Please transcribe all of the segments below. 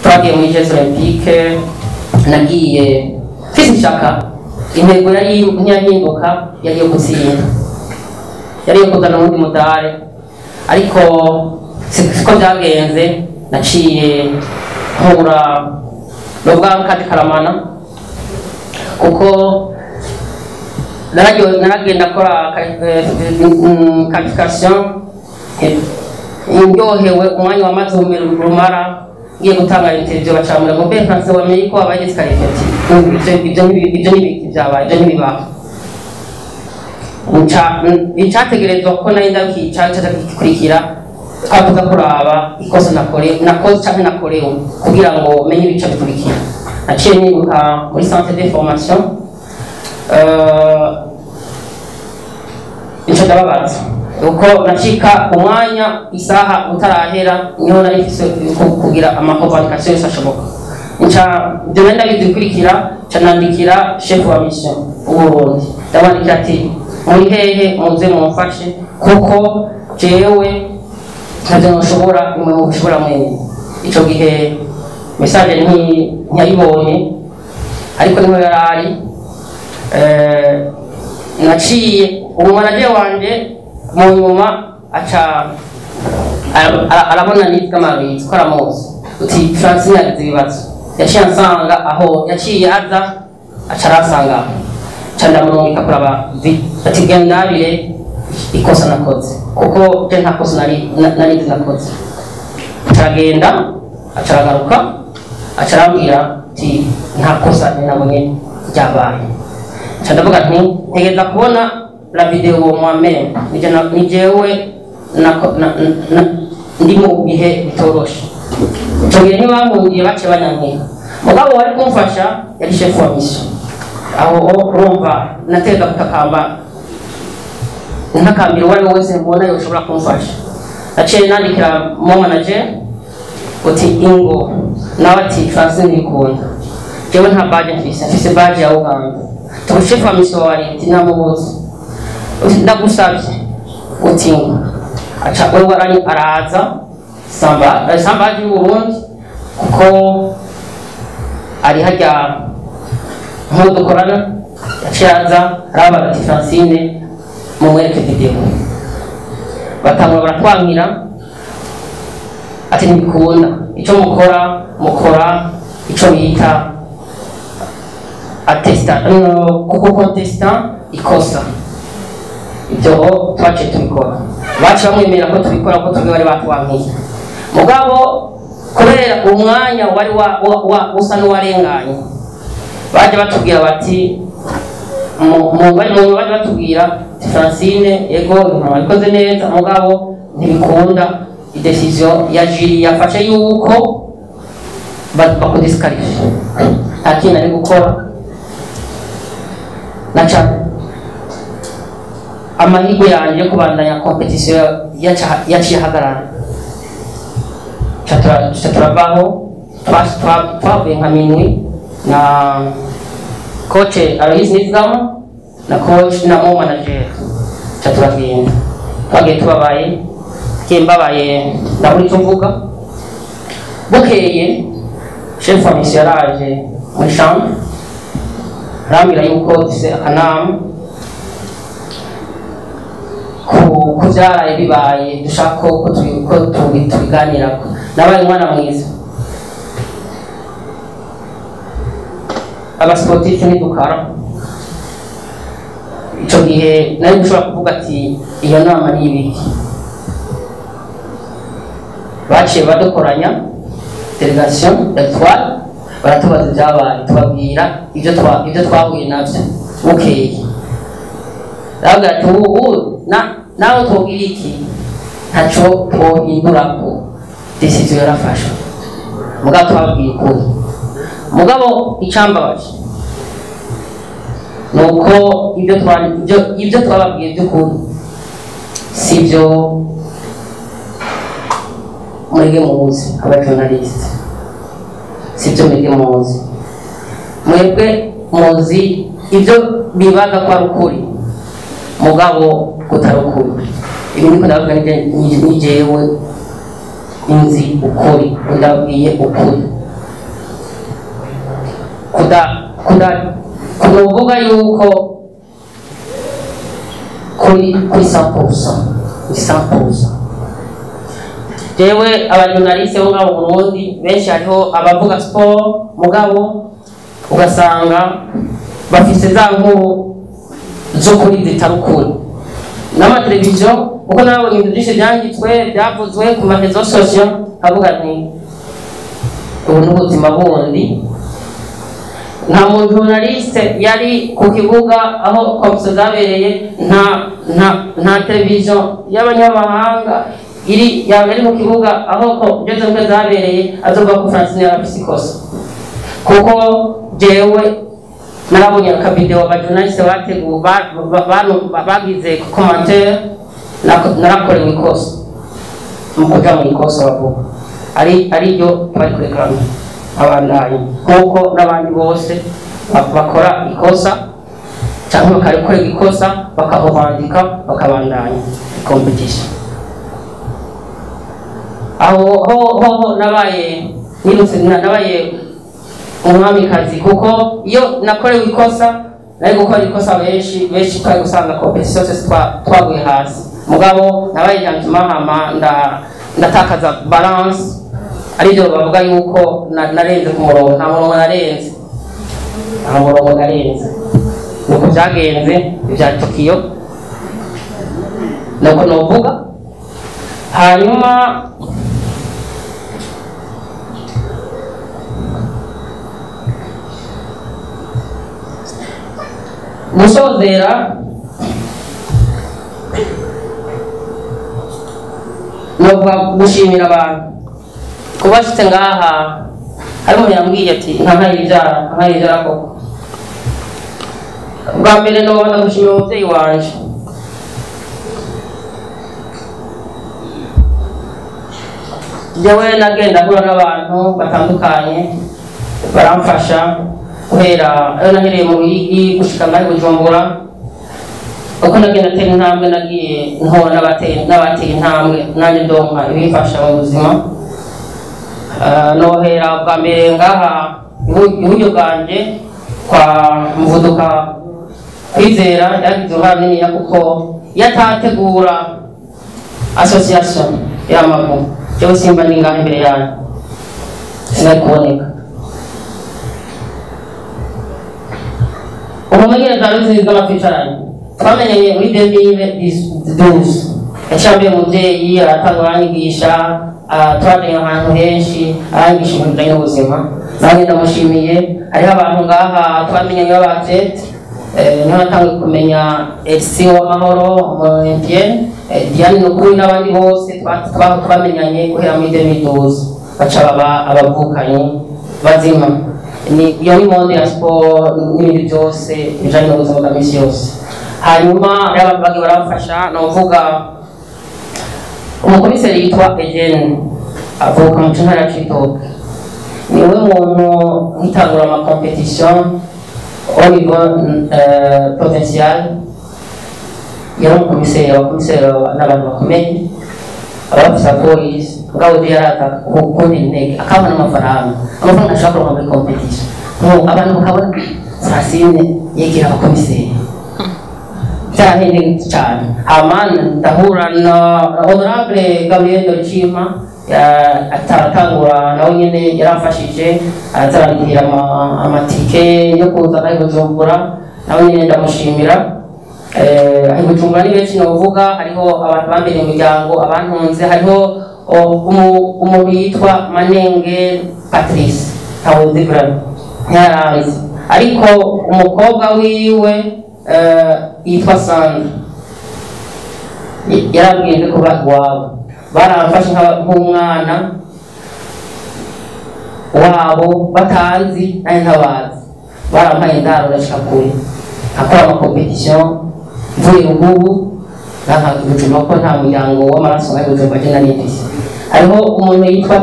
Twagiye muri Jeux Olympiques, nagiye mfise ishaka. Intego yari ntiyahinduka, yari iyo gutsinda, yari iyo kuzana uwundi mudare, ariko siko byagenze. Naciye mpura n'ubwa kandi karamana, kuko naragenda akora qualification ndyohewe. Umwanya wamaze rumara ngiye gutanga interview, bacamura ngo: "Mbe Francine, wamenye ko wabaye disqualifié?" Ati: "Ibyo ntibiki byabaye, ibyo ntibibaho." Icategerezwa ko nari ndakica kikurikira, twavuga kuraba ikosa nakore nakoze canke nakorewe kugira ngo menye ibice bikurikira. Naciye nibuka muri centre de formation, nico ndababaza uko nacika umwanya isaha utarahera, niho nari mfise kugira ama revendication yose ashoboka. Nca ibyo nari ndabizi bikurikira, nca nandikira chef wa mission w'Uburundi, ndamwandikira ati: "Muri hehe? Muze mumfashe, kuko jewe ntavyo noshobora, nimwe mubishobora mwenyine." Ico gihe message ntiyayibonye, ariko niho yari ari. Naciye umumanager wanje mu nyuma aca arabona nitwa Maurice ko aramuzi, uti: "Francine yagize ibibazo." Yaciye ansanga aho, yaciye aza, aca aransanga aho, nca ndamurungika kuraba ati: "Genda ndabire ikosa nakoze, kuko je nta kosa nari nzi nakoze." Aca aragenda, aca aragaruka, aca arambwira ati: "Nta kosa nabonye ryabaye." Nca ndavuga nti: "Ntegereza kubona la vidéo moi-même." Ni jewe ndi mu bihe bitoroshe. Ico gihe ntibampungiye, baciye banyankira. Mugabo wari kumfasha yari chef wa mission aho. Urumva nateza gutakamba, ntakambira uwo ari we wese mbona yoshobora kumfasha. Naciye nandikira mo manager uti: "Ingo." Nawe ati: "Francine, ntibikunda, jewe nta badge mfise, mfise badge ya Uganda." Tuba chef wa mission wa leta namubuze. Uti: "Ndagusavye." Uti: "Ngo." Aca wewe araza samba samba y'u Burundi, kuko ari hajya nk'uwo dukorana. Yaciye aza, arabaza ati: "Francine, mumwereke vidéo." Batangura baratwankira ati: "Ntibikunda, icyo mukora, mukora icyo bita attesta kuko contestant ikosa." Ibyo twaciye tubikora, baciye bamwemerera ko tubikora, ko tubwe bari batwankiye. Mugabo kubera umwanya wari usa n'uwarenganye, baje batubwira bati baje batubwira ati: "Francine, yego, ibintu wabikoze neza, mugabo ntibikunda, idécision ya jury yafashe yuko bakudisqualifie." Nta kintu ari gukora, naca amahirwe yanjye yo kubandanya compétition yaciye ahagarara. Ca turavaho, twavuye nka minwi na coach Aloys Nizigama na coach na mo manager. Ca turagenda, twagiye tubabaye, tugiye mbabaye, ndabura icyo mvuga. Bukeye chef wa mission yaraje muri chambre, arambwira yuko dufise akanama ku vyaraye bibaye, dushaka ko tubiganirako. Nabaye umwana mwiza, abasportif ntidukara. Ico gihe nari gushobora kuvuga ati: "Iyo nama ni ibiki?" Baciye badukoranya délégation d'Etoile, baratubaza ibyabaye, tubabwira ibyo twahuye navyo. Bukeye aravuga ati: "Ubu nawe twogira iki? Ntaco twohindurako, décision yarafashwe." Mugabo twababwiye ukuri. Mugabo icambabaje ni uko ibyo twababwiye by'ukuri sibyo mwebwe muzi, abajournaliste, sibyo mwebwe muzi. Mwebwe muzi ibyo bibaza ko ari ukuri, mugabo kutari ukuri. Ibi niko ndavuga, ni jewe. Nzi ukuri, ndabwiye ukuri. Kuda kuda kuvuga yuko kuri 100% ni 100%. Jewe abajournaliste bo ngaho mu Burundi benshi, hariho abavuga sport, mugabo ugasanga bafise za nkuru zo kuri zitari ukuri n'amateleviziyo, kuko nabonye ibintu byinshi byanditswe, byavuzwe ku ma réseaux sociaux, nkavuga nti ubu ni ubuzima bundi. Nta muntu journaliste yari ku kibuga aho compétition zabereye, nta televiziyo y'abanyamahanga iri yaba yari mu kibuga aho ko byose zabereye azovuga ko Francine yarafise ikosa, kuko jewe narabonye akavideo abajournaliste bateguye bagize commentaire. Narakorewe ikosa mu kuja mu ikosa, bavuga ari ryo bari kurekarana abandanye nk'uko n'abandi bose bakora ikosa cyangwa bakarikorera ikosa, bakahobandika, bakabandanya compétition. Aho ho nabaye nirutse, nabaye umwamikazi, kuko iyo nakorewe ikosa nari gukora ikosa, benshi benshi twari gusanga compétition twese twaguye hasi. Mugabo nabaye gentleman, hama ndatakaza balance, aribyo bavuga yuko narenze ku murongo. Nta murongo narenze, nta murongo narenze. Nuko byagenze ibya Tokiyo, nuko novuga. Hanyuma gusozera, novuga gushimira abantu kuba ashitse ngaha. Hari umuntu yambwiye ati nkampaye ibyara, nkampaye ibyara koko. Bwa mbere nobona gushimira umubyeyi wanje. Jewe nagenda mpura n'abantu batandukanye baramfasha, guhera aho nahereye mu Ruyigi gushika ngaho i Bujumbura. Uko nagenda atera intambwe, nagiye ntora n'abateye intambwe, nanjye ndonka ibimfasha mu buzima. Nohera bwa mbere ngaha iburyo bwanjye kwa Muvuduka Kwizera, yagize uruhare runiniya, kuko iyo atategura association y'amaguru, jewe simba ndi ngaha imbere yanyu, sinari kuboneka. Umumenyereza Ruzizi twicaranye, twamenyanye muri 2012, yaciye ambera umuvyeyi, aratanga, aranyigisha, twajanye ahantu henshi, aranyigisha ibintu bijanye n'ubuzima. Nanjye ndamushimiye. Hariho abantu ngaha twamenyanye b'abathlètes, niho natanguye kumenya Elsie w'Amahoro, Olympienne, Diane Nukuri n'abandi bose twamenyanye guhera muri 2012, baca baba abavukanyi bazima. Ni iyo ni monde ya sport n'ibindi byose bijanye n'ubuzima bwa misi yose. Hanyuma hariho abantu bagiye baramfasha. Novuga umukomiseri yitwa Eugene, avuka mu ntara ya Cibitoke, niwe muntu nkitangura ama compétition au niveau provincial yari umukomiseri. Abakomiseri n'abantu bakomeye, abafisa polisi, mugabo je yarata kundi intege, akampa n'amafaranga, amafaranga ashobora kuronka muri compétition. Nko abantu bakabona Francine yegera abakomiseri, byarahende cyane. Hama ndahura na honorable Gabriel Ndoricima, ataratangura, nawe nyene yaramfashije, arazarandihira amatike yo kuza ngaho i Bujumbura, nawe nyene ndamushimira. Aho i Bujumbura ni benshi novuga, hariho abantu bambereye imiryango, abantunze. Hariho umuntu yitwa Manenge Patrice, ntawe nzi vraiment, ntiyaranzi, ariko umukobwa wiwe yitwa Sandra yarabwiye kuba iwabo, baramfashe nk'umwana wabo, batanzi nanjye ntabazi, barampaye indaro, ndashika kure, nkakora amacompétition mvuye ruguru nanka Bujumbura, ko nta muryango w'amaraso nka Bujumbura je nari mfise. Hariho umuntu yitwa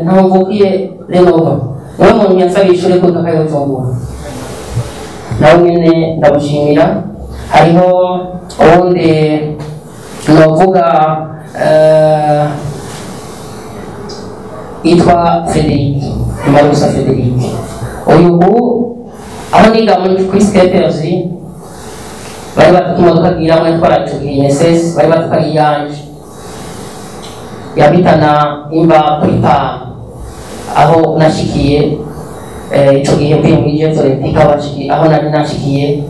Ntamvukiye Renova, niwe muntu yansabiye ishuri ko ntakaye Bujumbura, nawe nyene ndamushimira. Hariho uwundi novuga. Yitwa Frederic Marusa. Frederic uyu ubu aho niga muri kuri skaters, bari bafite imodoka giramwe twara ico gihe INSS, bari bafite iyanje yabitana imba kuri pa aho nashikiye. Ico gihe mvuye muri Jeux Olympiques, aho aho nari nashikiye,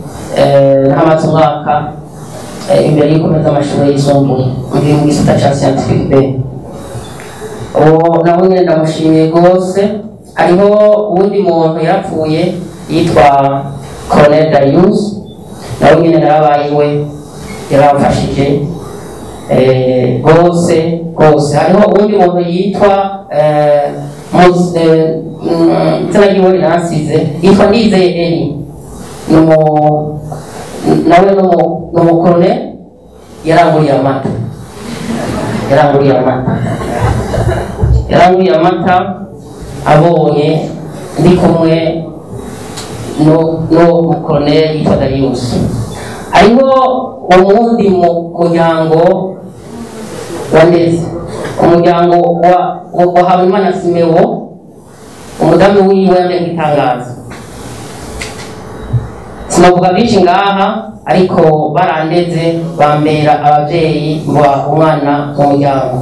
ntamaze umwaka imbere y'uko mpeza amashuri yisumbuye, mvuye mu gisata ca scientifique B. Uwo nawe nyene ndamushimiye rwose. Hariho uwundi muntu yarapfuye yitwa Colonel Darius, nawe nyene narabaye iwe, yaramfashije rwose rwose. Hariho uwundi muntu yitwa izina ryiwe riransize, yitwa Ndizeye Eri, nawe ni umukoloneli, yaranguriye amata, yaranguriye amata, yaranguriye amata abonye ndi kumwe no mukoloneli yitwa Darius. Hariho uwundi muryango wa ndetse umuryango wa Habimana Simewo, umudamu wiwe yambaye nk'itangazo. Sinavuga byinshi ngaha, ariko barandeze, bambera ababyeyi, mba umwana mu muryango.